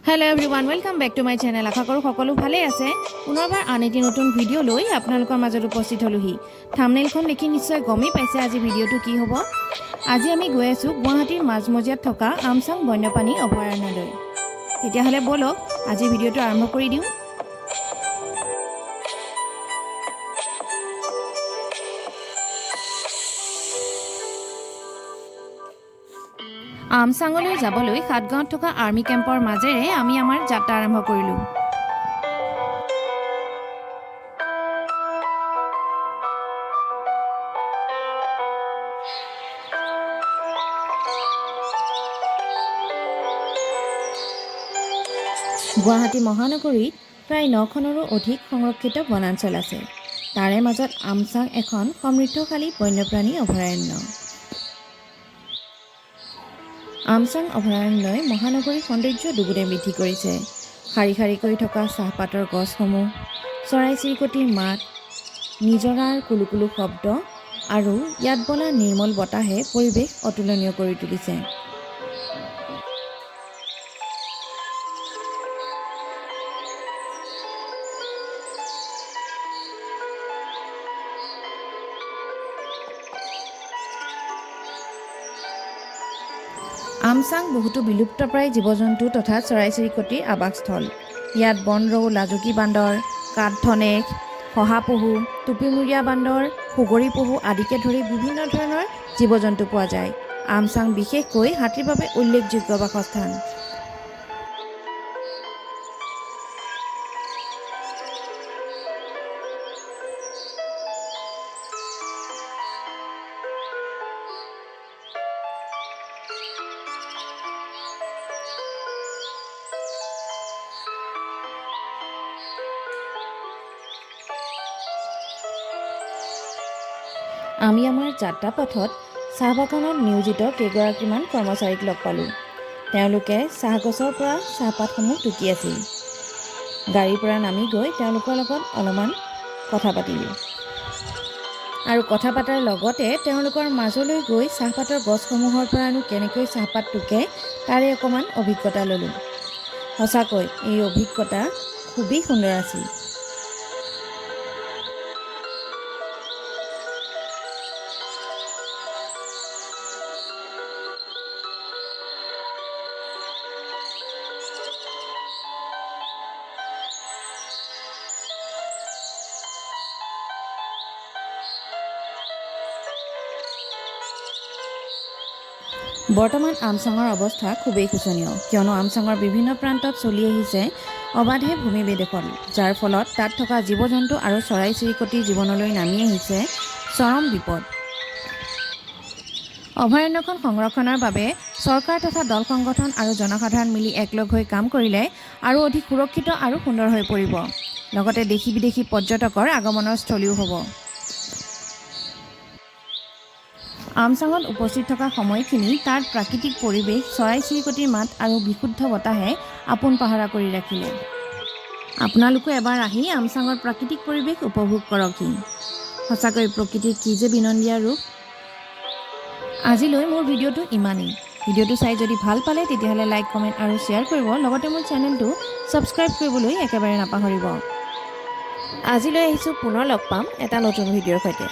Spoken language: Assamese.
Hello everyone, welcome back to my channel. আশা কৰোঁ সকলো ভালেই আছে। পুনৰবাৰ আন এটি নতুন ভিডিঅ' লৈ আপোনালোকৰ মাজত উপস্থিত হ'লোহি। থামনেইলখন দেখি নিশ্চয় গমেই পাইছে আজি ভিডিঅ'টো কি হ'ব। আজি আমি গৈ আছোঁ গুৱাহাটীৰ মাজমজিয়াত থকা আমচাং বন্যপ্ৰাণী অভয়াৰণ্যলৈ। তেতিয়াহ'লে ব'লক, আজি ভিডিঅ'টো আৰম্ভ কৰি দিওঁ। আমচাঙলৈ যাবলৈ সাতগাঁৱত থকা আৰ্মি কেম্পৰ মাজেৰে আমি আমাৰ যাত্ৰা আৰম্ভ কৰিলোঁ। গুৱাহাটী মহানগৰীত প্ৰায় 9খনৰো অধিক সংৰক্ষিত বনাঞ্চল আছে। তাৰে মাজত আমচাং এখন সমৃদ্ধশালী বন্যপ্ৰাণী অভয়াৰণ্য। আমচাং অভয়াৰণ্যই মহানগৰীৰ সৌন্দৰ্য দুগুণে বৃদ্ধি কৰিছে। শাৰী শাৰীকৈ থকা চাহপাতৰ গছসমূহ, চৰাই চিৰিকটিৰ মাত, নিজৰাৰ কুলু কুলু শব্দ আৰু ইয়াত বলা নিৰ্মল বতাহে পৰিৱেশ অতুলনীয় কৰি তুলিছে। আমচাং বহুতো বিলুপ্তপ্ৰায় জীৱ জন্তু তথা চৰাই চিৰিকটিৰ আৱাসস্থল। ইয়াত বনৰৌ, লাজুকী বান্দৰ, কাঠধনেশ, শহাপহু, টুপিমূৰীয়া বান্দৰ, সুগৰী পহু আদিকে ধৰি বিভিন্ন ধৰণৰ জীৱ জন্তু পোৱা যায়। আমচাং বিশেষকৈ হাতীৰ বাবে উল্লেখযোগ্য বাসস্থান। আমি আমাৰ যাত্ৰাপথত চাহ বাগানত নিয়োজিত কেইগৰাকীমান কৰ্মচাৰীক লগ পালোঁ। তেওঁলোকে চাহ গছৰ পৰা চাহপাতসমূহ টুকি আছিল। গাড়ীৰ পৰা নামি গৈ তেওঁলোকৰ লগত অলপমান কথা পাতিলোঁ আৰু কথা পতাৰ লগতে তেওঁলোকৰ মাজলৈ গৈ চাহপাতৰ গছসমূহৰ পৰানো কেনেকৈ চাহপাত টোকে, তাৰে অকণমান অভিজ্ঞতা ল'লোঁ। সঁচাকৈ এই অভিজ্ঞতা খুবেই সুন্দৰ আছিল। বৰ্তমান আমচাঙৰ অৱস্থা খুবেই শোচনীয়, কিয়নো আমচাঙৰ বিভিন্ন প্ৰান্তত চলি আহিছে অবাধে ভূমি বেদখল, যাৰ ফলত তাত থকা জীৱ জন্তু আৰু চৰাই চিৰিকটিৰ জীৱনলৈ নামি আহিছে চৰম বিপদ। অভয়াৰণ্যখন সংৰক্ষণৰ বাবে চৰকাৰ তথা দল সংগঠন আৰু জনসাধাৰণ মিলি একলগ হৈ কাম কৰিলে আৰু অধিক সুৰক্ষিত আৰু সুন্দৰ হৈ পৰিব। লগতে দেশী বিদেশী পৰ্যটকৰ আগমনৰ স্থলীও হ'ব। আমচাঙত উপস্থিত থকা সময়খিনি তাৰ প্ৰাকৃতিক পৰিৱেশ, চৰাই চিৰিকটিৰ মাত আৰু বিশুদ্ধ বতাহে আপোন পাহৰা কৰি ৰাখিলে। আপোনালোকো এবাৰ আহি আমচাঙৰ প্ৰাকৃতিক পৰিৱেশ উপভোগ কৰকহি। সঁচাকৈ প্ৰকৃতিৰ কি যে বিনন্দীয়া ৰূপ! আজিলৈ মোৰ ভিডিঅ'টো ইমানেই। ভিডিঅ'টো চাই যদি ভাল পালে, তেতিয়াহ'লে লাইক, কমেণ্ট আৰু শ্বেয়াৰ কৰিব। লগতে মোৰ চেনেলটো ছাবস্ক্ৰাইব কৰিবলৈ একেবাৰে নাপাহৰিব। আজিলৈ আহিছোঁ, পুনৰ লগ পাম এটা নতুন ভিডিঅ'ৰ সৈতে।